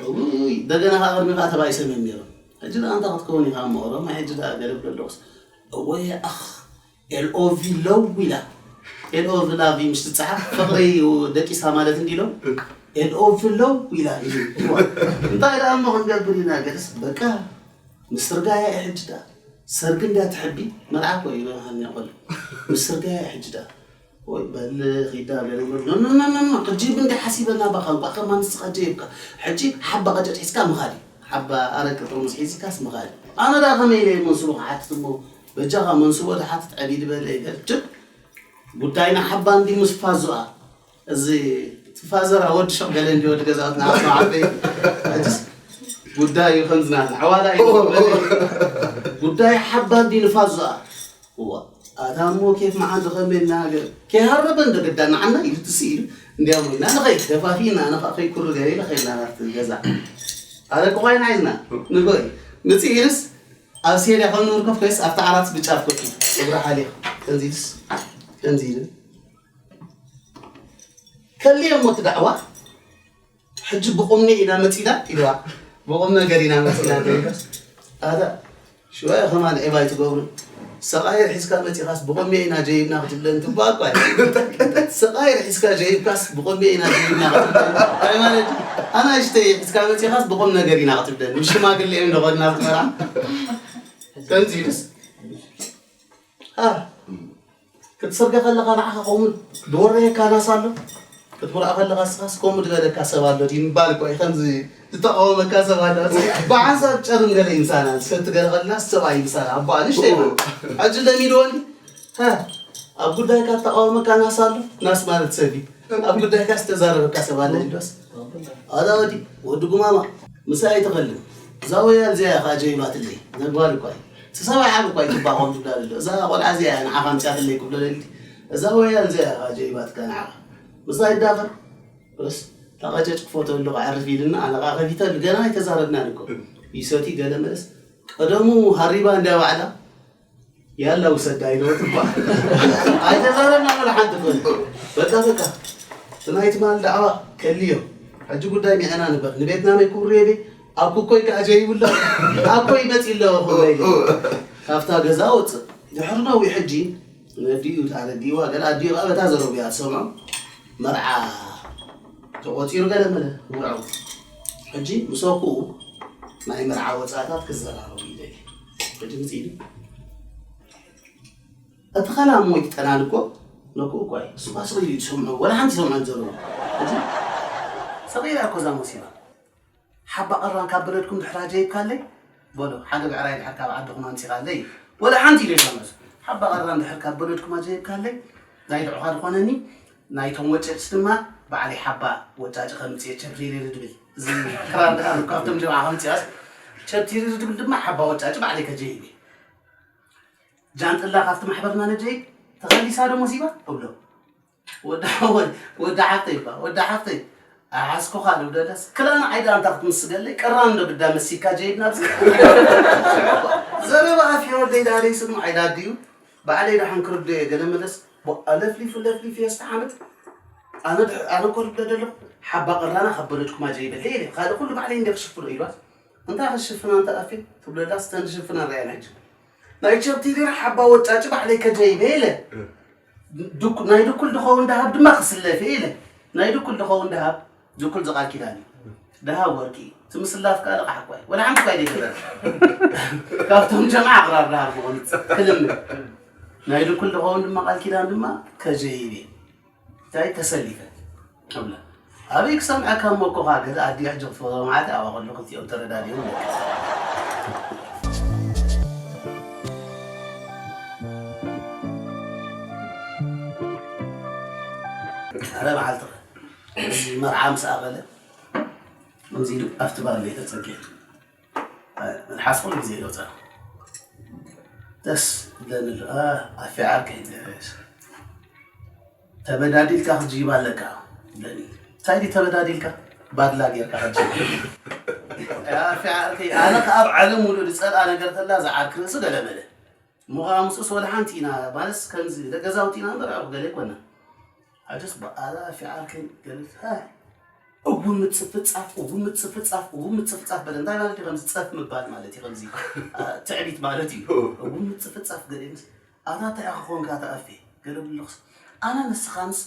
ውይ፣ እንደገና ከዓ ቅድሚ ከዓ ተባይሰ እዮም ነይሮም። ሕጂ ደኣ እንታይ ክትከውን ኢኻ እሞ ኦሮማይ? ሕጂ ደኣ ገለ ብለለኹስ፣ እወ ኣኽ፣ ኤልኦቪ ለው ኢላ። ኤልኦቪ ላቪ ምሽ ትጸሓፍ፣ ፍቕሪ ደቂሳ ማለት እንዲሎም፣ ኤልኦቪ ለው ኢላ እዩ። እንታይ ደኣ እሞ ክንገብር ኢና? ገለስ በቃ፣ ምስርጋያ እዩ ሕጂ ደኣ። ሰርግ እንዳ ትሕቢ፣ መርዓ እኮ እዩ፣ ሃኒ ቆል። ምስርጋያ እዩ ሕጂ ደኣ። ወይ በል ኺዳ ገለ በል። ኖ፣ ኖ፣ ኖ፣ ኖ፣ ኖ። ሕጂ እንደ ሓሲበና ባኻ፣ እንኳ ከማን ንስኻ ጀይብካ። ሕጂ ሓባ ቀጨጭ ሒዝካ ምኻድ እዩ። ሓባ ኣረቂ ጥርሙዝ ሒዝካስ ምኻድ እዩ። ኣነ ደኣ ከመይ ኢለ መንስቦ ክሓትት እሞ፣ በጃኻ መንስቦ ድሓትት ዕብይ ዝበለ ይገርም። ጉዳይና ሓባ እንዲ ምስ ፋዙኣ። እዚ ትፋዘራ ወዲ ሸቕ ገለ እንዲ ወዲ ገዛውትና ዓበይ። ሕጅስ ጉዳይ እዩ ከምዝና፣ ዓዋላ እዩ። ጉዳይ ሓባ እንዲ ንፋዙኣ። እዋ፣ ኣታ እሞ ኬፍ መዓልቲ ከመይ እናሃገር? ከይሃረበ እንደ ግዳ ንዓና ኢሉ ትስ ኢሉ። እንዲያውም ኢና ንኸይድ፣ ደፋፊእና፣ ንኸ-፣ ከይኩሩ ገለ ኢለ ኸይድና ናብቲ ገዛ። ኣረ፣ ቆይ ንዓይና፣ ንጎይ። ምጽእ ኢልስ፣ ኣብ ሴድያ ከም ንርከፍ ኮይስ፣ ኣብቲ ዓራት ብጫፍ ኮፍ ኢሉ። እግሪ ሓሊኽ፣ ከምዚ ኢልስ፣ ከምዚ ኢሉ። ከልየ እሞ እቲ ዳዕዋ፣ ሕጂ ብቑምኒ ኢና መጺና ኢልዋ። ብቑም ነገር ኢና መጺና ኢልዋ። ኣታ ሽወያ ከማን ዒባ ኣይትገብሩ። ሰቓይር ሒዝካ መጺኻስ ብቑምኒ ኢና ጀይብና ክትብለን ትባእ እኳ እያ። ሰቓይር ሒዝካ ጀይብካስ ብቑምኒ ኢና ጀይብና ክትብለን። እንታይ ማለት እዩ? ኣናእሽተይ ሒዝካ መጺኻስ ብቑም ነገር ኢና ክትብለን። ምስ ሽማግሌ እዮም እንደኾድና ኣብቲ መርዓ። ከምዚ ኢሉስ? ኣህ። ክትሰርገ ከለኻ ንዓኻ ከምኡ ድወረየካ ናስ ኣሎ፣ ክትምርዖ ከለኻ ንስኻስ ከምኡ ድበለካ ሰብ ኣሎ ድዩ ምባል እኮ እዩ። ከምዚ ዝተቓወመካ ሰብ ኣሎ። ብሓንሳብ ጨርም ገለ እዩ ምሳና፣ ሰቲ ገለ ከለና ሰብኣይ ምሳና፣ ኣቦኣ ንእሽተይ ማለት። ሕጂ ለሚድዎ እንዲ፣ ሃ፣ ኣብ ጉዳይካ ዝተቓወመካ ናስ ኣሎ፣ ናስ ማለት ሰብ እዩ። ኣብ ጉዳይካ ዝተዛረበካ ሰብ ኣሎ ኢልዶስ? ኣላ ወዲ፣ ወዲ ጉማማ፣ ምሳይ ኣይትኸልም። እዛ ወያል እዚኣ ኢኻ ጀይባትለይ፣ ነጓል እኳ እዩ። እቲ ሰብኣይ ዓቢ እኳ እዩ ትባኾም ትብላ ዘሎ። እዛ ቆልዓ እዚኣ እያ ንዓኻ ኣምፅያትለይ ክብሎ ደሊ። እዛ ወያል እዚኣ ኢኻ ጀይባትካ ንዓኻ። ምሳይ ይዳፈር። በስ፣ እታ ቀጨጭ ክፎተሉ ከዕርፍ ኢልና፣ ኣነ ኸዓ ከፊተሉ፣ ገና ኣይተዛረብናን እኮ። ይሰቲ ገለ መለስ፣ ቀደሙ ሃሪባ እንድያ ባዕላ፣ ያላ ውሰዳ ኢልዎ ትባል። ኣይተዛረብና ወላ ሓንቲ ኮነ። በቃ፣ በቃ። እቲ ናይ ትማል ዳዕዋ ከልዮ። ሕጂ ጉዳይ ሚዕና ንበር። ንቤትና መይ ክብሩ የቤ። ኣብ ኩኮይ ከኣ ጀይብሎ። ኣብ ኮይ መጺ ኣለዎ ኩኮይ። ካብታ ገዛ ወጽእ። ድሕሪ ነዊሕ ሕጂ ነዲኡ ኣረዲእዋ። ገለ ኣዲኡ ከኣ በታ ዘረውያ ትሰምዖ። መርዓ ተቖጺሩ ገለ መለ። መርዓው። ሕጂ ምስ ኣኩኡ ናይ መርዓ ወጻእታት ክዘራረቡ ይደሊ። ሕጂ ምጺ ኢሉ። እቲ ኸላም ወይ ትጠናን እኮ ነኩ እኳ እዩ። እሱ እኳ ስቕ ኢሉ እዩ ዝሰምዖ። ወላ ሓንቲ ይሰምዖ ዘሎ። ሕጂ ሰቒላ እኮ እዛ መሲባ። ሓባ ቐራን ካብ በለድኩም ድሕር ኣጀይብካለይ? በሎ። ሓደ ብዕራይ ድሕር ካብ ዓድኹም ኣምጺኻለይ? ወላ ሓንቲ ኢሉ ይሰምዖ። ሓባ ቐራን ድሕር ካብ በለድኩም ኣጀይብካለይ? ናይ ድዑኻ ዝኾነኒ፣ ናይቶም ወጨጭ ድማ ባዕለይ ሓባ ወጫጭ ከምጽእ ቸብቲሪሪ ድብል። እዚ ክራር ድኣ ካብቶም ጀምዓ ከምጽኣስ ቸብቲሪሪ ድብል ድማ ሓባ ወጫጭ ባዕለይ ከጀይብ እየ። ጃንጥላ ካብቲ ማሕበርና ነጀይብ ተኸሊሳ ዶ መሲባ? እብሎ። ወዳ-፣ ወዳ ሓፍተይ እባ፣ ወዳ ሓፍተይ፣ ኣሓዝኩኻ ዶ ደለስ? ክላን ዓይዳ ኣንታ ክትምስገለይ፣ ቀራን ዶ ግዳ መሲካ ጀይብና ብዚ? ዘረባ ኣፍ ወደይ ዳለይ ስሙ ዓይዳ ድዩ? ባዕለይ ደሓን ክርዶ እየ ገለ መለስ። ቦ-፣ ለፍሊፉ ለፍሊፉ የስተሓምድ። ኣነ ድሕ-፣ ኣነ እኮ ርብለ ደለኹ፣ ሓባ ቀራና ካብ በለድኩማ ጀይበለይ ኢለ። ካልእ ኩሉ ባዕለይ እንደ ክሽፍኖ ኢልዋስ። እንታይ ክሽፍና እንተ ኣፌ? ትብለላ ስተን ሽፍና ራያ ናይጅ። ናይ ቸብቲ ሊራ ሓባ ወጫጭ ባዕለይ ከጀይበ ኢለ። እ። ድኩ-፣ ናይ ድኩል ድኸውን ደሃብ ድማ ክስለፍ እየ ኢለ። ናይ ድኩል ድኸውን ደሃብ፣ ድኩል ዝቓል ኪዳን እዩ። ደሃብ ወርቂ እዩ። እቲ ምስላፍ ከኣ ልቓሕ እኳ እዩ። ወላ ሓንቲ እኳ ኣይደይገበረ። ካብቶም ጀምዓ ኣቕራር ደሃብ ዝኾኑ ክልምን። ናይ ድኩል ድኸውን ድማ ቃል ኪዳን ድማ ከጀይብ እየ። እንታይ ተሰሊፈ? እብላ። ኣበይ ክሰምዐካ እሞ እኮ ኸኣ ገለ ኣዲ ሕጂ ክፈትዎ መዓት ኣብኣ ከሎ ክልቲኦም ተረዳዲኦም ደቂ። ሓደ መዓልቲ እዚ መርዓ ምስ ኣኸለ፣ ከምዚ ኢሉ ኣብቲ ባር ቤት ተጸጊዑ። ኣይ፣ መልሓስ ኩሉ ግዜ ይወጽእ። ደስ ይብለኒ ኣሎ። ኣ፣ ኣፌ ዓርከይ፣ ደስ። ተበዳዲልካ ክትጅይባ ኣለካ ይብለኒ። እንታይ ድዩ ተበዳዲልካ? ባድላ ጌርካ ክትጅይባ። ኣፌ ዓርከይ፣ ኣነ ከኣ ኣብ ዓለም ሙሉእ ዝጸልኣ ነገር ተላ እዛ ዓርኪ ርእሲ ገለመለ። እሞ ኸዓ ምስኡስ ወላ ሓንቲ ኢና፣ ማለትስ ከምዚ ደቂ ገዛውቲ ኢና እምበር፣ ኣብኡ ገለ ኣይኮንና። ኣጆስ በኣላ ኣፌ ዓርከይ ገለ፣ ሃ፣ እው ምጽፍጻፍ፣ እው ምጽፍጻፍ፣ እው ምጽፍጻፍ በለ። እንታይ ማለት እዩ? ከምዚ ጸፍ ምባል ማለት እዩ። ከምዚ፣ አ፣ ትዕቢት ማለት እዩ። እው ምጽፍጻፍ ገለ ምስ፣ ኣታ እንታይ ኢኻ ኮንካ ተኣፌ? ገለ ብልኽስ፣ ኣነ ንስኻንስ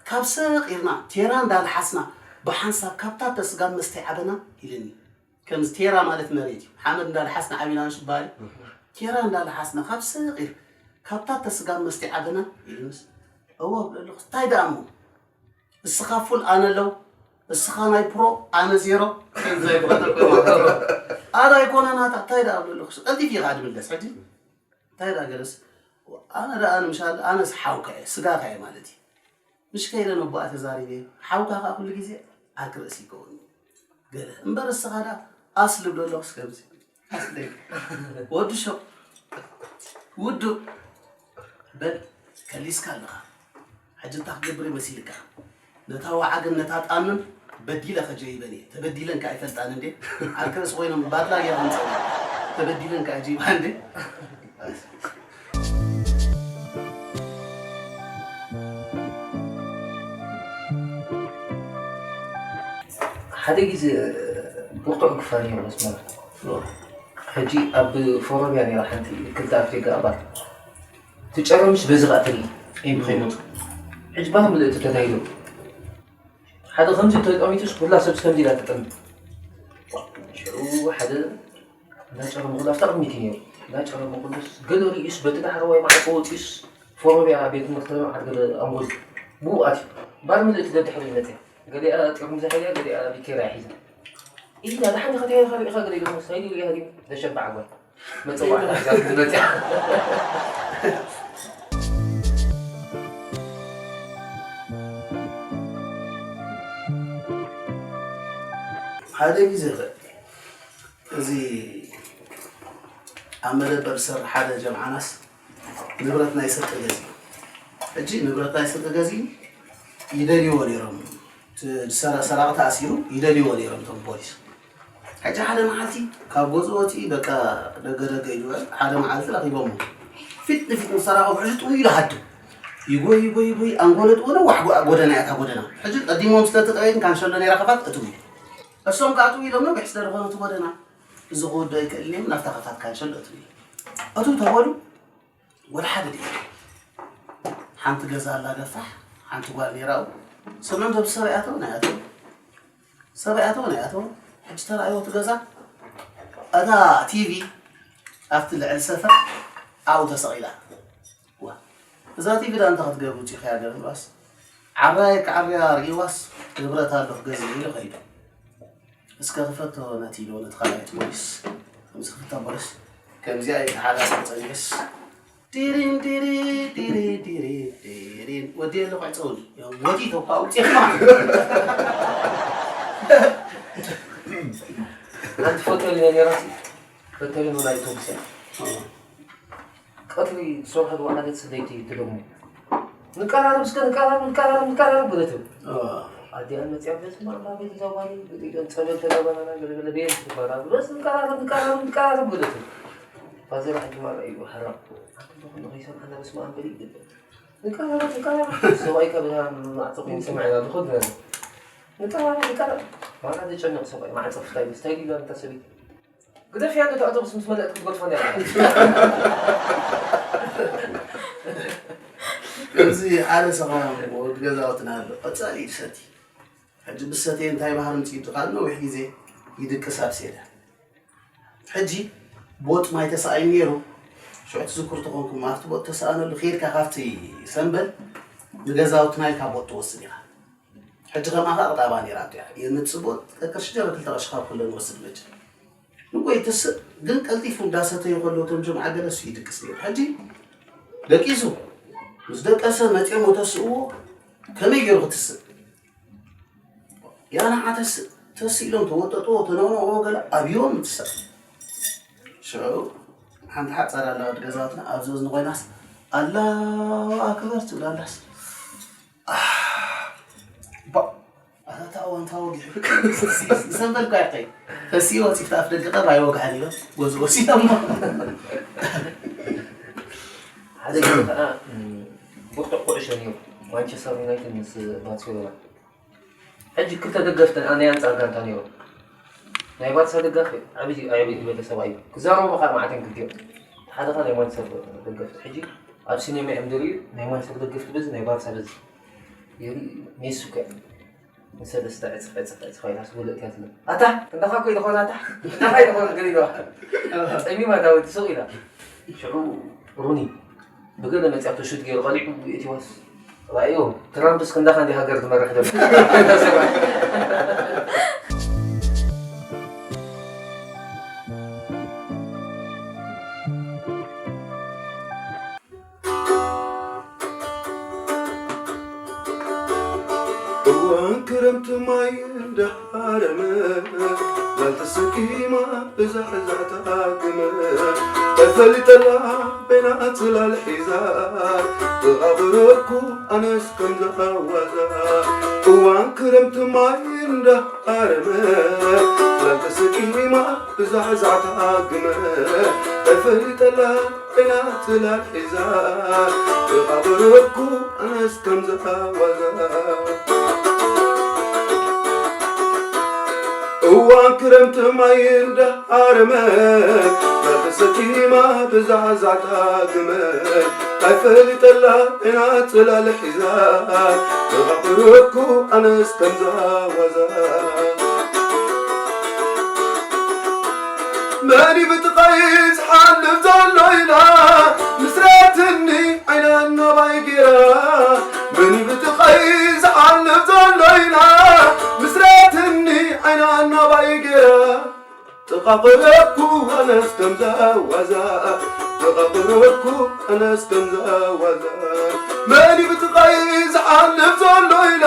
ካብ ሰቕ ኢልና ቴራ እንዳልሓስና ብሓንሳብ ካብታ ተስጋብ መስተ ዓበና ኢልኒ። ከምዚ ቴራ ማለት መሬት እዩ። ሓመድ እንዳልሓስና ዓቢና ንሽባሪ። ቴራ እንዳልሓስና ካብ ሰቕ ኢል ካብታ ተስጋብ መስተ ዓበና ኢልንስ። እዎ ብለልኹስ፣ እንታይ ደኣ እሞ? እስኻ ፉል ኣነ ለው፣ እስኻ ናይ ፕሮ ኣነ ዜሮ። ከምዚ ኣይኮነ፣ ኣነ ኣይኮነ ናታ፣ እንታይ ደኣ ብለልኹስ፣ ቀልጢፍ ኢኻ ድምለስ ሕጂ። እንታይ ደኣ ገለስ፣ ኣነ ደኣ ንምሻል፣ ኣነስ ሓውካ እየ፣ ስጋኻ እየ ማለት እዩ። ምሽ ከይደ ነቦኣ ተዛሪበ፣ ሓውካ ኸኣ ኩሉ ግዜ ዓርኪ ርእሲ ይከውን እዩ። ገለ እምበር እስኻ ደኣ ኣስሊ ብለልኹስ ከምዚ። ኣስሊ። ወዲ ሸው። ውዱእ። በል፣ ከሊስካ ኣለኻ። ሕጂ እንታይ ክገብር መሲልካ? ነታ ወዓግን ነታ ጣምን በዲለ ከጀይበን እየ። ተበዲለን ከኣ ኣይፈልጣን እንዴ? ዓርከስ ኮይኖም ባድላ ጌርኩም ጸው። ተበዲለን ከኣ ጀይባ እንዴ? ሓደ ግዜ ብርቱዕ ክፋል ነይሩ መስመር። ሕጂ ኣብ ፎሮም እያ ነይራ ሓንቲ ክልተ ኣፍሪቃ ኣባል። ትጨረምሽ በዚ ኸኣ ትርኢ። እይ፣ ብኸይሞት። ሕጂ ባር ምልእቲ ተታሂሉ። ሓደ ከምዚ ተጠሚቱስ ኩላ ሰብስ ከምዚ ኢላ ትጠምት። ሽዑ ሓደ እንዳጨረመ ኩሉ ኣብታ ቅድሚት እዩ ነይሩ። እንዳጨረመ ኩሉስ ገለ ርእዩስ በቲ ዳሕረዋይ ማዕጾ ወጺኡስ ፎሮብያ ቤት ትምህርቲ መዓት ገለ ኣንጎል ብኡ ኣትዩ። ባር ምልእቲ ደድሕሪ መጽያ። ገሊኣ ጥርሙዛ ሒዛ፣ ገሊኣ ቢኬራ ሒዛ። ኢላ ደሓን ኢኻ ተሄርካ ርኢኻ ገለ ኢሉ ምስ ከይዱ ሪኣ ሃዲሙ ዘሸባዕ ጓል። መጸዋዕታ ሒዛ ክትመጽእ። ሓደ ግዜ ኸ እዚ ኣብ መደበር ዝሰርሕ ሓደ ጀምዓናስ ንብረት ናይ ስርቂ ገዚኡ። ሕጂ ንብረት ናይ ስርቂ ገዚኡ ይደልይዎ ነይሮም። እቲ ዝሰረ-፣ ሰራቒ ተኣሲሩ ይደልይዎ ነይሮም እቶም ፖሊስ። ሕጂ ሓደ መዓልቲ ካብ ገዝኡ ወፂኡ በቃ ደገ ደገ ይበል። ሓደ መዓልቲ ረኺቦሞ። ፊት ንፊት ምስ ተራኸቡ ሕጂ ጥው ኢሉ ሃድም። ይጎይ ይጎይ ይጎይ ኣንጎለጥኡ ነዋሕ ጎ-፣ ጎደና እያ እታ ጎደና። ሕጂ ቀዲሞም ስለተጠበይን ካንሸሎ ነይራ ከፋት እትው ኢሉ። እሶም ከዓ ጥው ኢሎም ነዊሕ ስለ ዝኾኑ እቲ ጎደና እዚ ክወዶ ኣይክእልን እዮም፣ ናብታ ከፋት ካንሸሎ እትው ኢሉ። እትው ተበሉ ወላ ሓደ ደይሩ። ሓንቲ ገዛ ኣላ ገፋሕ፣ ሓንቲ ጓል ነይራ ኣብኡ። ስምዕም ተብዚ ሰብኣይ ኣተው ናይ ኣተው። ሰብኣይ ኣተው ናይ ኣተው። ሕጂ ተራእይዎ እቲ ገዛ። እታ ቲቪ ኣብቲ ልዕሊ ሰፈር ኣብኡ ተሰቒላ። ዋ፣ እዛ ቲቪ ደኣ እንታይ ክትገብር ውፂእኻያ ገለ ንባስ? ዓራየ ክዓርያ ርኢዋስ ንብረት ኣሎ ክገዝእ ኢሉ ኸይዱ። እስከ ክፈቶ ነቲ ኢሉ ነቲ ካልኣይቲ ፖሊስ። ከምዚ ክፍታ ፖሊስ። ከምዚኣ እዩ ተሓላፊ ጸኒሑስ። ዲሪን ዲሪ ዲሪ ዲሪ ዲሪን። ወዲ ኣለኹ ኣይጸውኒ። ወዲ ተኳ ውፅእማ። ሓንቲ ፎቶ ኢሉ ነይራሲ። ፎቶ ኢሉ ናይ ቶክሲ። ቀትሪ ዝሰርሐሉ ሓደ ሰበይቲ ትደግሞ። "ንቀራረብ እስከ ንቀራረብ፣ ንቀራረብ፣ ንቀራረብ" በለትሉ። ኣዎ። ኣዲኣ መጺኣ፣ "በስመ ኣብ፣ ኣቤት እዛ ጓል፣ ገለ ጸበል ተገበረላ፣ ገለ ገለ ቤት ትበሃል፣ በስ ንቀራረብ፣ ንቀራረብ፣ ንቀራረብ" በለትሉ። ፋዘር ሕጂ ማራ እዩ፣ "ሕራም፣ ኣንተ ደኹም ንኸይሰምዓና በስመ ኣብ በሊ" ይብል። "ንቀራረብ፣ ንቀራረብ፣ ሰብኣይ ካብ ማዕጾ ኮይኑ ይሰምዓና ኣሎ፣ ኹድ በለ። ንቀራረብ፣ ንቀራረብ፣ ማራ ዘጨንቕ ሰብኣይ፣ ማዕጾ ፍታይ፣ ስታይ ዲላ እንታ ሰበይቲ?" ግደፍያ፣ ነቲ ኣውቶቡስ ምስ መለእት ክትገድፎ ነይርካ። እዚ ሓደ ሰብኣይ ወዲ ገዛውትና ኣሎ። ቀጻሊ ይሰቲ። ሕጂ ብሰትየ እንታይ ባህሪ ምጽኡ ኢልካ ነዊሕ ግዜ ይድቅስ ኣብ ሴዳ። ሕጂ ቦጥ ማይ ተሰኣዩ ነይሩ። ሽዑ ትዝክሩ ተኾንኩም፣ ኣብቲ ቦጥ ተሰኣነሉ፣ ከይድካ ካብቲ ሰምበል ንገዛውትና ኢልካ ቦጥ ትወስድ ኢኻ። ሕጂ ከምኣ ኸኣ ቅጣባ ነይራቶ እያ። የምጽእ ቦጥ፣ ቅርሺ ጀረ ክልተ ቅርሺ ካብ ኩለን ወስድ መቸም። ንጎይ ትስእ፣ ግን ቀልጢፉ እንዳሰተዩ ከለዉ እቶም ጀምዓ ገለ እሱ ይድቅስ ነይሩ። ሕጂ ደቂሱ፣ ምስ ደቀሰ መጺኦም ተስእዎ፣ ከመይ ገይሩ ክትስእ? ያና ዓተስ ተስኢሎም ተወጠጥዎ፣ ተነውነዎ ገለ ኣብዮም ትስእ። ሽዑ ሓንቲ ሓጻር ኣላ ወዲ ገዛውትና፣ ኣብዚ እዝኒ ኮይናስ፣ "ኣላሁ ኣክበር" ትብል ኣላስ። ኣህ፣ ባ-፣ ኣታ እዋን ታወጊሑ። ዝሰንበል እኳ ይኸይ። ተሲኡ ወፂፍቲ ኣፍ ደገ ቀብ ኣይወግሐን ኢሎም፣ ጎዚ ወሲዶሞ። ሓደ ግዜ ከዓ፣ እም፣ ብርቱዕ ኩዕሾ ነይሩ። ማንቸስተር ዩናይትድ ምስ ባርሴሎና። ሕጂ ክልተ ደገፍቲ ናይ ኣንጻር ጋንታ ነይሩ። ናይ ባርሳ ደጋፊ ዓብይ ዓብይ ዝበለ ሰብኣይ እዩ። ክዛረቡ ከዓ ማዕተን ክልቲኦም። ሓደ ከዓ ናይ ማንቸስተር ደገፍቲ። ሕጂ ኣብ ሲኔማ እዮም ዝርእዩ። ናይ ማንቸስተር ደገፍቲ በዚ ናይ ባርሳ በዚ ይርኢ። ሜሲ እኮ እዩ። ንሰለስተ ዕፅፍ ዕፅፍ ዕፅፍ ኣይላስ ጉልእት እያ ትብል። ኣታ እንዳኻ እኮ ይኾን ኣታ እንዳኻ ይኾን ገሊሉ። ፀሚማ ዳዊት ስቕ ኢላ። ሽዑ ሩኒ ብገለ መፅያቶ ሹት ገይሩ ቀሊዑ የእቲዋስ። ራእዮ ትራምፕስ ክንዳኻ እንዲ ሃገር ትመርሕ ዘሎ። እዋን ክረምቲ ማይ እንዳሃረመ ላልተሰኪማ ብዛሕዛሕታ ግመ ተፈሊጠላ በይና ጽላል ሒዛ ተቓቕረኩ ኣነስ ከምዛ ዋዛ። እዋን ክረምቲ ማይ እንዳሃረመ ላልተሰኪማ ብዛሕዛሕታ ግመ ተፈሊጠላ ዒላ ጽላል ሒዛ ተቓቕረኩ ኣነስ ከምዛ ዋዛ። እዋን ክረምቲ ማይ እንዳሃረመ ተሰኪማ ብዛዕዛዕታ ግመ ኣይፈሊጠላ ዒላ ጽላል ሒዛ ተቓቕረኩ ኣነስ ከምዛ ዋዛ። መን ብጥቓይ ዝሓልፍ ዘሎ ኢላ ምስ ረኣትኒ ዓይና ናባይ ጌራ። መን ብጥቓይ ዝሓልፍ ዘሎ ኢላ ምስ ረኣትኒ ዓይና ናባይ ጌራ። ተቓቕረኩ ኣነስ ከምዛ ዋዛ። ተቓቕረኩ ኣነስ ከምዛ ዋዛ። መን ብጥቓይ ዝሓልፍ ዘሎ ኢላ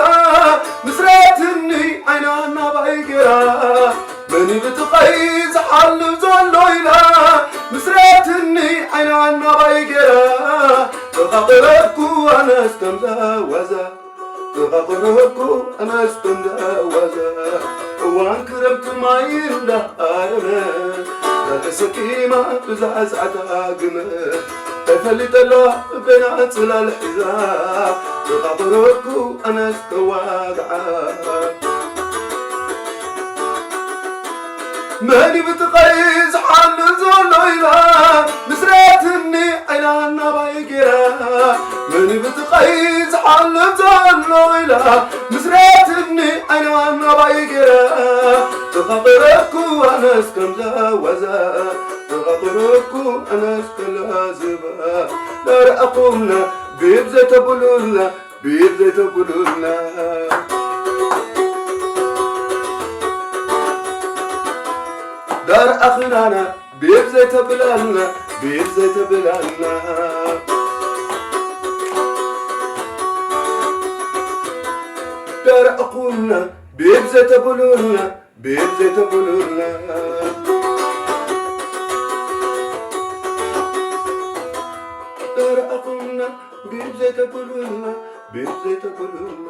ምስ ረኣትኒ ዓይና ናባይ ጌራ። መን ብጥቓይ ዝሓልፍ ዘሎ ኢላ ምስ ረኣትኒ ዓይና ናባይ ጌራ። ተቓቕረኩ ኣነስ ከምዛ ዋዛ። ተቓቕረኩ ኣነስ ከምዛ ዋዛ። እዋን ክረምቲ ማይ እንዳሃረመ ተሰኪማ ብዛዕዛዕታ ግመ ተፈሊጠላ በይና ጽላል ሒዛ ተቓቕረኩ ኣነስ ተዋግዓ። መን ብጥቓይ ዝሓልፍ ዘሎ ኢላ ምስ ረኣትኒ ዓይና ናባይ ጌራ። መን ብጥቓይ ዝሓልፍ ዘሎ ኢላ ምስ ረኣትኒ ዓይና ናባይ ጌራ። ተቓቕረኩ ኣነስ ከምዛ ዋዛ። ተቓቕረኩ ኣነስ ከላዝባ። ዳርኣኹምና ቢብ ዘይተብሉልና ቢብ ዘይተብሉልና። ዳርኣኽናና ቢብ ዘይተብላልና ቢብ ዘይተብላልና። ዳርኣኹምና ቢብ ዘይተብሉልና ቢብ ዘይተብሉልና። ዳርኣኹምና ቢብ ዘይተብሉልና ቢብ ዘይተብሉልና።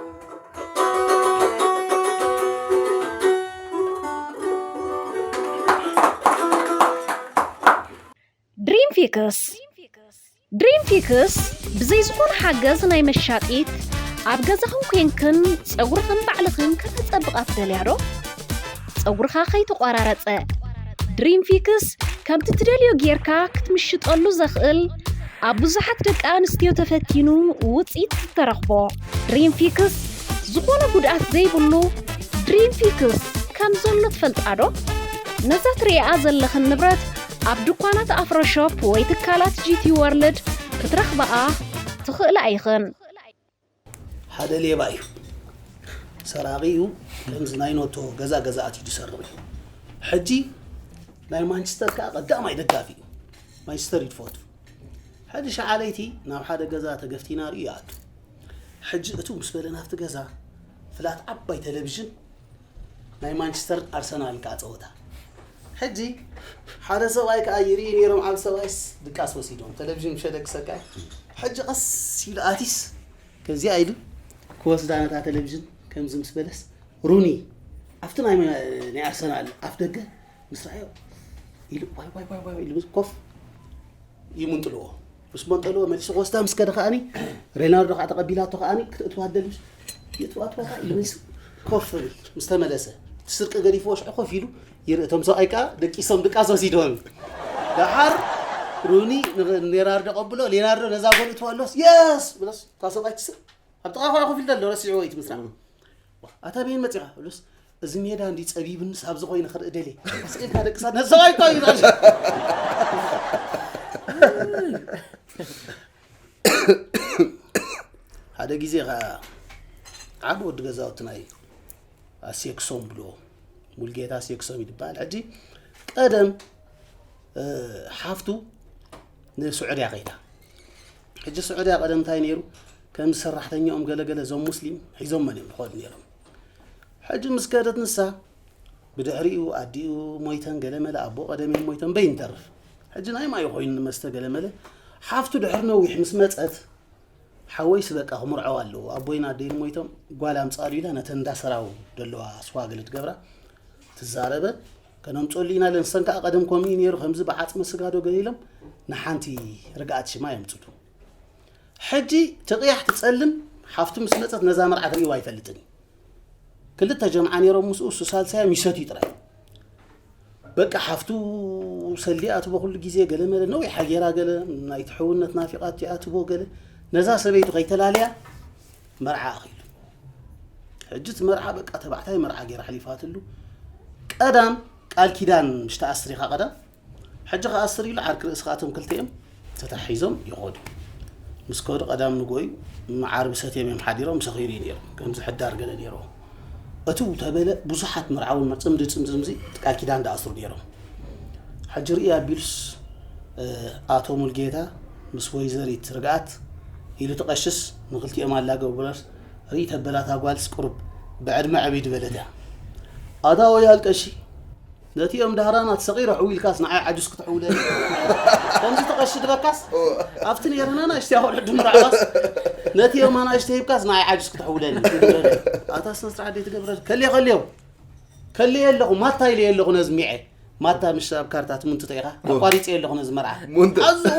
ድሪም ፊክስ ድሪም ፊክስ ብዘይ ዝኾነ ሓገዝ ናይ መሻጢት ኣብ ገዛኽን ኮንክን ጸጉርኽን ባዕልኽን ከተጸብቓ ትደልያ ዶ? ጸጉርኻ ከይተቖራረጸ ድሪም ፊክስ ከምቲ ትደልዮ ጌርካ ክትምሽጠሉ ዘኽእል ኣብ ብዙሓት ደቂ ኣንስትዮ ተፈቲኑ ውጽኢት ዝተረኽቦ ድሪም ፊክስ ዝኾነ ጉድኣት ዘይብሉ ድሪም ፊክስ ከም ዘሎ ትፈልጣ ዶ? ነዛ ትርእይኣ ዘለኽን ንብረት ኣብ ድኳናት ኣፍሮ ሾፕ ወይ ትካላት ጂቲ ወርልድ ክትረኽብኣ ትኽእላ ኢኽን። ሓደ ሌባ እዩ ሰራቒ እዩ። ከምዚ ናይ ኖቶ ገዛ ገዛ ኣትዩ ዝሰርቕ እዩ። ሕጂ ናይ ማንቸስተር ከዓ ቀዳማይ ደጋፊ እዩ። ማንቸስተር እዩ ትፈቱ። ሕጂ ሸዓ ለይቲ ናብ ሓደ ገዛ ተገፍቲና ርእዩ ይኣቱ። ሕጂ እቱ ምስ በለ ናብቲ ገዛ ፍላት ዓባይ ቴሌቪዥን ናይ ማንቸስተር ኣርሰናል ከዓ ፀወታ። ሕጂ ሓደ ሰብኣይ ከዓ ይርኢ ነይሮም ዓብ ሰብኣይስ ድቃስ ወሲዶም ቴሌቪዥን ምሸ ደግሰካ። ሕጂ ቀስ ኢሉ ኣቲስ ከዚኣ ኢሉ ክወስዳ ነታ ቴሌቪዥን ከምዚ ምስ በለስ ሩኒ ኣብቲ ናይ ናይ ኣርሰናል ኣፍ ደገ ምስ ረኣዮ ኢሉ ዋይ ዋይ ዋይ ዋይ ኢሉ ምስ ኮፍ ይምንጥልዎ። ምስ መንጠልዎ መሊሱ ክወስዳ ምስ ከደ ከኣኒ ሬናልዶ ከዓ ተቐቢላቶ ከኣኒ ክትእትዋ ትደሊ ምስ የእትዋ እትዋ ከዓ ኢሉ መሊሱ ኮፍ ብል ምስ ተመለሰ፣ እቲ ስርቂ ገዲፍዎ ሽዑ ኮፍ ኢሉ ይርኢ። እቶም ሰብኣይ ከኣ ደቂሶም ድቃስ ወሲዶም። ደሓር ሩኒ ን-፣ ሌናርዶ ቀብሎ፣ ሌናርዶ ነዛ ጎል እትዋሎስ፣ የስ ብሎስ፣ እታ ሰብኣይ ትስእ። ኣብ ጥቓ ኸኣ ኮፍ ኢሉ ዘሎ ረሲዕዎ እዩ እቲ ምስራቕ። "ኣታ በየን መጺኻ?" ብሎስ፣ "እዚ ሜዳ እንዲ ጸቢብንስ ኣብዚ ኮይነ ክርኢ ደልየ። ስቕ ኢልካ ደቅሳ፣ ነዚ ሰብኣይ እኮ እዩ" ይላል። ሓደ ግዜ ኸኣ ዓቢ ወዲ ገዛውትና እዩ። ኣሴክሶም ብልዎ። ሙልጌታ ኣሴክሶም ይበሃል። ሕጂ ቀደም፣ እ፣ ሓፍቱ ንስዑድያ ከይዳ። ሕጂ ስዑድያ ቀደም እንታይ ነይሩ? ከም ሰራሕተኛኦም ገለገለ እዞም ሙስሊም ሒዞመን እዮም ዝኸዱ ነይሮም። ሕጂ ምስ ከደት ንሳ፣ ብድሕሪኡ ኣዲኡ ሞይተን ገለመለ፣ ኣቦ ቀደም እዮም ሞይቶም፣ በይን ተርፍ። ሕጂ ናይ ማይ ኮይኑ ንመስተ ገለመለ። ሓፍቱ ድሕሪ ነዊሕ ምስ መጸት፣ ሓወይስ በቃ ክምርዖ ኣለዎ፣ ኣቦይን ኣደይን ሞይቶም፣ ጓል ኣምጻሉ ኢላ ነተን እንዳ ሰራው ደለዋ ስዋ ገለ ትገብራ ትዛረበ። "ከነምጽሉ ኢና" ኢለን፣ ንሰን ከኣ ቀደም ከምኡ እዩ ነይሩ፣ ከምዚ ብዓጽመ ስጋ ዶ ገለ ኢሎም ንሓንቲ ርግኣት ሽማ የምጽሉ። ሕጂ ትቕያሕ ትጸልም፣ ሓፍቱ ምስ መጸት ነዛ መርዓ ትርእይዋ ኣይፈልጥን እዩ። ክልተ ጀምዓ ነይሮም ምስኡ፣ እሱ ሳልሳዮም ይሰትዩ ጥራይ። በቃ ሓፍቱ ሰልዲ ኣትቦ ኩሉ ግዜ ገለ መለ ነዊሕ ሓጌራ ገለ ናይቲ ሕውነት ናፊቓት ኣትቦ ገለ ነዛ ሰበይቱ ከይተላለያ መርዓ ኣኺሉ። ሕጂ እቲ መርዓ በቃ ተባዕታይ መርዓ ገይራ ሓሊፋትሉ። ቀዳም ቃል ኪዳን ምሽ ተኣስር ኢኻ ቀዳም። ሕጂ ከኣስር ኢሉ ዓርኪ ርእሲ ከኣቶም ክልቲኦም ተታሒዞም ይኸዱ። ምስ ከዱ ቀዳም ንጎዩ ዓርቢ ሰትዮም እዮም ሓዲሮም፣ ሰኺሩ እዩ ነይሩ። ከምዚ ሕዳር ገለ ነይርዎ። እትው ተበለ ብዙሓት መርዓውን ጽምዲ ጽምዲ ጽምዲ ቃል ኪዳን ደኣስሩ ነይሮም። ሕጂ ርኢ ኣቢሉስ፣ እ፣ ኣቶ ሙልጌታ ምስ ወይዘሪት ርግኣት ኢሉ ትቐሽስ ንክልቲኦም ኣላገቡ ብለስ ርኢ ተበላታ ጓልስ ቁሩብ ብዕድመ ዕብይ ዝበለት እያ። ኣታ ወይ ኣልቀሺ ነቲኦም ዳህራናት ሰቒረ ሕው ኢልካስ ንዓይ ዓጁስ ክትሕውለኒ። ከምዚ ትቐሺ ድበካስ ኣብቲ ነይርና ናእሽተይ ኣቑሑ ድምራዕባስ ነቲኦም ኣናእሽተይ ሂብካስ ንዓይ ዓጁስ ክትሕውለኒ። ኣታ ስነ ስርዓት ደይ ትገብረ ከልየ ከልዮም ከልየ ኣለኹ ማታ ኢለ ኣለኹ ነዚ ሚዐ ማታ ምሽ ኣብ ካርታ ትምንትቶ ኢኻ ኣቋሪፀ ኣለኹ ነዚ መርዓ ሙንተ። ኣዝኡ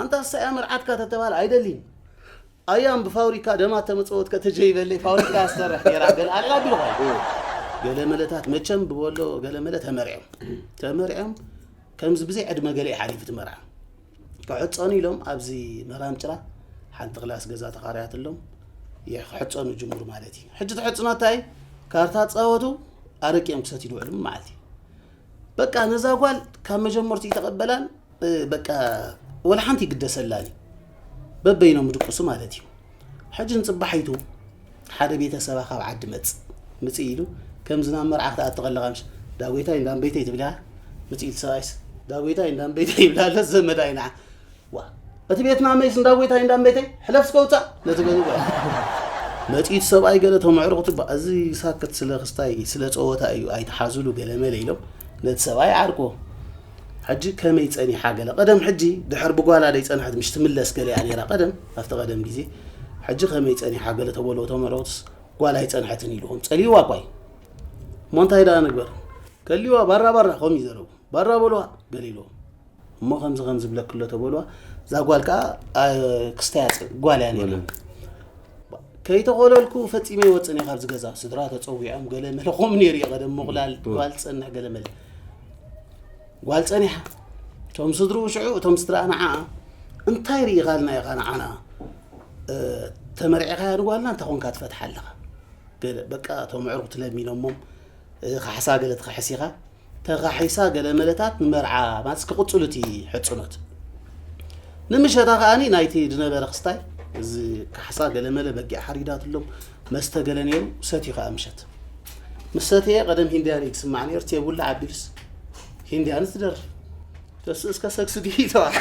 ኣንታ ሳያ መርዓትካ ተተባለ ኣይደሊን ኣያም ብፋብሪካ ደማ ተመጸወት ከተጀይበለይ ፋብሪካ ኣሰርሕ ነይራ ገለ ኣልላ ቢልኳ ገለ መለታት መቸም ብበሎ ገለ መለ ተመርዕዮም ተመርዕዮም ከምዚ ብዘይ ዕድመ ገለ ሓሊፉ ትመርዓ ክሕፀኑ ኢሎም ኣብዚ መራም ጭራ ሓንቲ ክላስ ገዛ ተኻርያትሎም ክሕፀኑ ጅምሩ ማለት እዩ ሕጂ ትሕፅኖ እንታይ ካርታ ፃወቱ ኣረቂኦም ክሰት ይድውዕሉ መዓልቲ በቃ ነዛ ጓል ካብ መጀመርቱ ይተቐበላን በቃ ወላ ሓንቲ ይግደሰላን እዩ በበይኖም ድቅሱ ማለት እዩ ሕጂ ንፅባሒቱ ሓደ ቤተሰባ ካብ ዓዲ መፅ ምፅ ኢሉ ከምዚ ናብ መርዓ ክትኣቲ ከለካ ምሽ ዳጎይታይ እንዳንበይተይ ትብልያ ምፅ ኢሉ ሰብኣይስ ዳጎይታይ እንዳንበይተይ ይብላለ ዘመዳ ይንዓ ዋ እቲ ቤትና መይስ እንዳጎይታይ እንዳንበይተይ ሕለፍ ስከውፃእ ነቲ ገዛ ጓል መፂት ሰብኣይ ገለ ተምዕርቑ ትባ እዚ ሳክት ስለ ክስታይ ስለ ፀወታ እዩ ኣይትሓዝሉ ገለ መለ ኢሎም ነቲ ሰብኣይ ዓርቆ ሕጂ ከመይ ጸኒሓ ገለ ቀደም ሕጂ ድሕር ብጓላ ደይ ጸንሐት ምሽ ትምለስ ገለ እያ ነይራ ቀደም ኣብቲ ቀደም ግዜ ሕጂ ከመይ ጸኒሓ ገለ ተበሎ ተመረውትስ ጓል ኣይጸንሐትን ኢልዎም ጸልይዋ እኳ እዩ እሞ እንታይ ደኣ ንግበር ከልዋ ባራ ባራ ከም ይዘረቡ ባራ በልዋ ገለ ኢልዎም እሞ ከምዚ ከም ዝብለክሎ ተበልዋ እዛ ጓል ከዓ ክስተያ ጓል እያ ነይራ ከይተኾለልኩ ፈጺመ ይወፅን እየ ካብዚ ገዛ ስድራ ተፀዊዖም ገለ መለ ከምኡ ነይሩ እዩ ቀደም ምቑላል ጓል ትፀንሕ ገለ መለ ጓል ፀኒሓ እቶም ስድርኡ ሽዑ እቶም ስድራ ንዓኣ እንታይ ርኢኻልና ኢኻ ንዓና ተመርዒኻያ ንጓልና እንታይ ኮንካ ትፈትሓ ኣለኻ ገለ በቃ እቶም ኣዕሩኽ ትለሚኖሞም ካሕሳ ገለ ትኽሕስ ኢኻ ተኻሒሳ ገለ መለታት ንመርዓ ማስ ክቕጽሉ እቲ ሕጽኖት ንምሸታ ከዓኒ ናይቲ ዝነበረ ክስታይ እዚ ካሕሳ ገለ መለ በጊዕ ሓሪዳትሎም መስተ ገለ ነይሩ ሰትዩ ከዓ ምሸት ምስ ሰትየ ቀደም ሂንድያ ሪግ ስማዕ ነይሩ ቴቡላ ዓቢሉስ ሂንድያ ንትደርፍ ተስእስከ ሰክስ ድዩ ተባዕ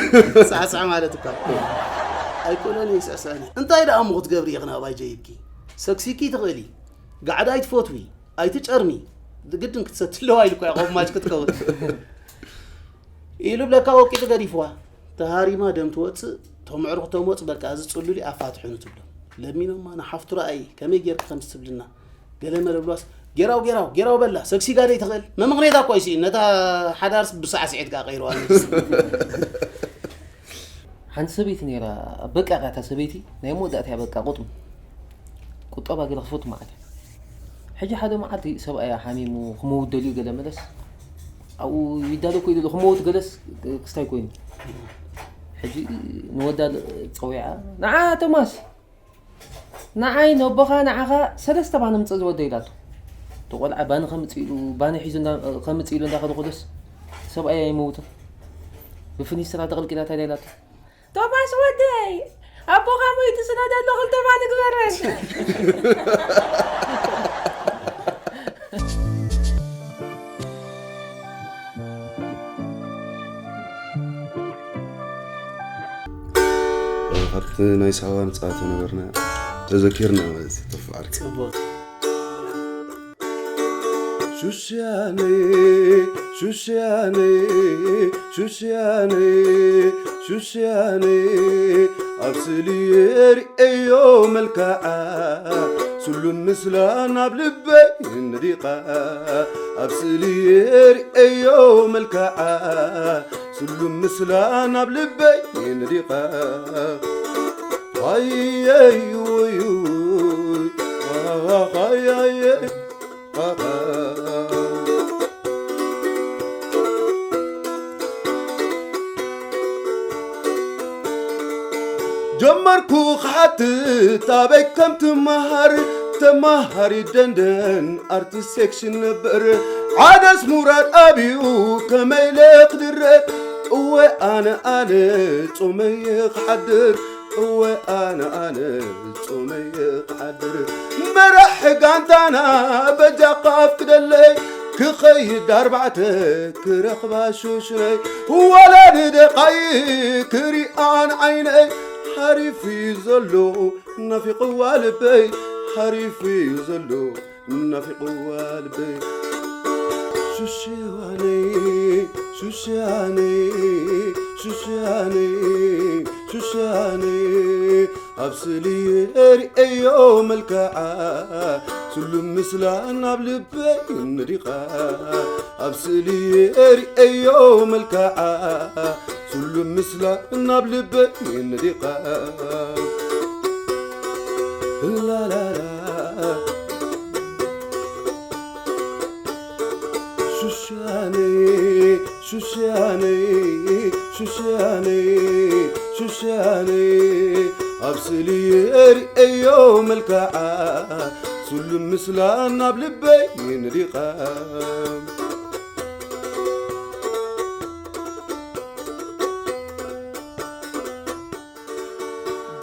ሳዕሳዕ ማለት እኳ ኣይኮነን ይስዕስዕኒ እንታይ ደኣ እሞ ክትገብሪ ኢኽና ኣባይ ጀይብኪ ሰክሲኪ ትኽእሊ ጋዕዳ ኣይትፈትዊ ኣይትጨርሚ ግድን ክትሰቲ ኣለዋ ኢሉ እኮ ያቆብ ማች ክትከውን ኢሉ ብለካ ወቂጡ ገዲፍዋ ተሃሪማ ደም ትወፅእ ተምዕሩ ክተምወፅ በቃ እዚ ፅሉሊ ኣፋትሑኑ ትብሎ ለሚኖማ ንሓፍቱ ረኣይ ከመይ ጌርክ ከም ትብልና ገለ መለ ብሏስ ጌራው ጌራው ጌራው በላ ሰግሲጋ ደይ ትኽእል መምኽኔታ እኮ ይስኢን ነታ ሓዳርስ ብሳዕስዒት ከኣ ቀይረዋ ሓንቲ ሰበይቲ ነይራ በቃ እታ ሰበይቲ ናይ መወዳእታ በቃ ቁጥም ቁጠባ ገለ ክፈቱ ማለት እዩ ሕጂ ሓደ መዓልቲ ሰብኣያ ሓሚሙ ክመውት ደልዩ ገለ መለስ ኣብኡ ይዳሎ ኮይኑ ዘሎ ክመውት ገለስ ክስታይ ኮይኑ ሕጂ ንወዳ ጸዊዓ ንዓ ቶማስ ንዓይ ነቦኻ ንዓኻ ሰለስተ ባኒ ምጽእ ዝወደ ኢላቶ እቲ ቆልዓ ባኒ ከምጽእ ኢሉ ባኒ ሒዙ እንዳ- ከምጽእ ኢሉ እንዳኸደ ኮደስ ሰብኣያ ይመውትን ብፍኒስትራ ተቐልቂላታ ኢላ ኢላቶ ቶማስ ወደይ ኣቦኻ ሞይቱ ስለ ዘሎ ክልተ ባኒ ግበረን ካብቲ ናይ ሳዋ ንፃወቶ ነበርና ተዘኪርና ማለት እዩ ተፋዓልካ ፅቡቅ ሹሽያነ ሹሽያነ ሹሽያነ ሹሽያነ ኣብ ስእሊ ርእዮ መልክዓ ስሉም ምስላ ናብ ልበይ ንዲቓ ኣብ ስእሊ ርእዮ መልክዓ ስሉም ምስላ ናብ ልበይ ንዲቓ ሃየይ ውይ ሃየይ ጀመርኩ ክሓትት ኣበይ ከም ትመሃር ተማሃሪ ደንደን ኣርቲስት ሴክሽን ነበር ዓደስ ሙራድ ኣብዩ ከመይ ኢለ ክድረር እወ ኣነ ኣነ ጾመየ ክሓድር እወ ኣነ ኣነ ጾመየ ክሓድር መራሕ ጋንታና በጃኻ ኣፍቅደለይ ክኸይድ ኣርባዕተ ክረኽባ ሹሽነይ ዋላ ንደቓይ ክሪኣን ዓይነይ ሓሪፉ እዩ ዘሎ ናፊቕዋ ልበይ ሓሪፉ እዩ ዘሎ ናፊቕዋ ልበይ ሹሽያነይ ሹሽያነይ ሹሽያነይ ሹሽያነይ ኣብ ስእሊ ርእዮ መልክዓ ስሉም ምስላ ናብ ልበይ ንዲቓ ኣብ ስእሊ ርእዮ መልክዓ ስሉም ምስላ ናብ ልበይ ንዲቓ ላላላ ሹሻነይ ሹሻነይ ሹሻነይ ሹሻነይ ኣብ ስእሊ ርእዮ መልክዓ ስሉም ምስላ ናብ ልበይ ንዲቓ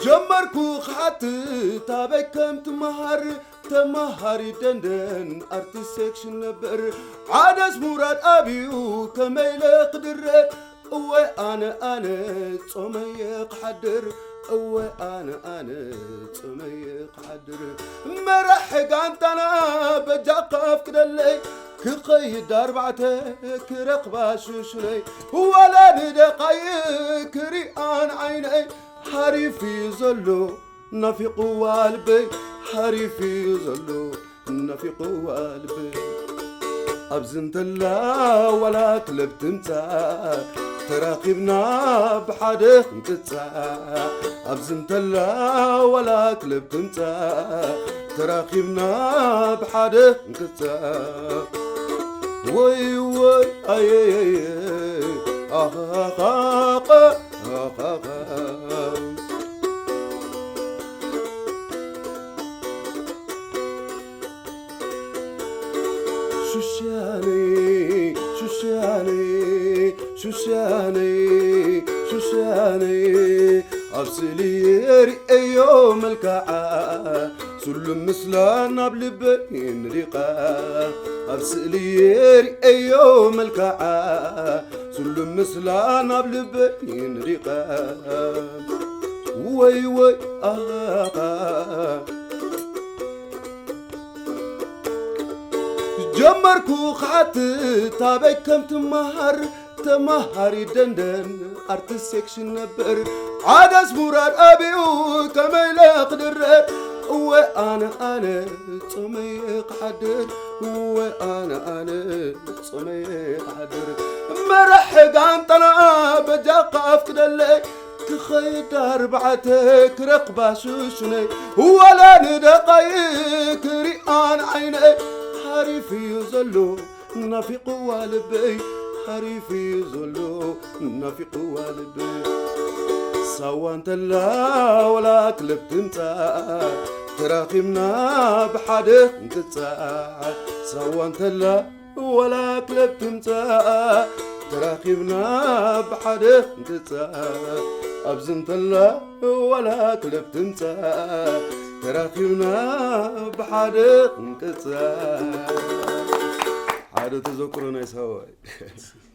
ጀመርኩ ክሓትት ኣበይ ከም ትመሃር ተመሃሪ ደንደን ኣርቲስት ሴክሽን ነበር ዓደስ ሙራድ ኣብዩ ከመይ ኢለ ክድረር እወ ኣነ ኣነ ጾመየ ክሓድር እወ ኣነ ኣነ ጾመየ ክሓድር መራሕ ጋንታና በጃካ ኣፍቅደለይ ክኸይድ ኣርባዕተ ክረኽባ ሹሽነይ ዋላ ንደቓይ ክሪኣን ዓይነይ ሓሪፉ እዩ ዘሎ ናፊቕዋ ልበይ ሓሪፉ እዩ ዘሎ ናፊቕዋ ልበይ ኣብዚ እንተላ ዋላ ክለብ ትምጻእ ተራኺብና ብሓደ ክንቅጻእ ኣብዚ እንተላ ዋላ ክለብ ትምጻእ ተራኺብና ብሓደ ክንቅጻእ ወይ ወይ ኣየየየ ኣኻኻቐ ኣኻኻ ሹሻነይ ሹሻነይ ሹሻነይ ሹሻነይ ኣብ ስእሊ ርእዮ መልክዓ ስሉም ምስላ ናብ ልበይ ንዲቓ ኣብ ስእሊ ርእዮ መልክዓ ስሉም ምስላ ናብ ልበይ ንዲቓ ወይ ወይ ኣኻ ጀመርኩ ክሓትት ኣበይ ከም ትመሃር ተመሃሪ ደንደን ኣርቲስት ሴክሽን ነበር ዓደስ ሙራድ ኣብዩ ከመይ ኢለ ክድረር እወ ኣነ ኣነ ጾመየ ክሓድር እወ ኣነ ኣነ ጾመየ ክሓድር መራሕ ጋንጣና በጃኻ ኣፍቅደለይ ክኸይድ ኣርባዕተ ክረኽባ ሱሱነይ፣ ዋላ ንደቓይቅ ክሪኣን ዓይነይ። ሓሪፍ እዩ ዘሎ ናፊቕዋ ልበይ፣ ሓሪፍ እዩ ዘሎ ናፊቕዋ ልበይ። ሳዋ እንተላ ወላ ክለብ ትምጻእ፣ ተራኺብና ብሓደ ክንቅጻዕ። ሳዋ እንተላ ወላ ክለብ ትምጻእ፣ ተራኺብና ብሓደ ክንቅጻእ። ኣብዚ እንተላ ወላ ክለብ ትምጻእ፣ ተራኺብና ብሓደ ክንቅጻእ። ሓደ ተዘክሮ ናይ ሳዋ እዩ።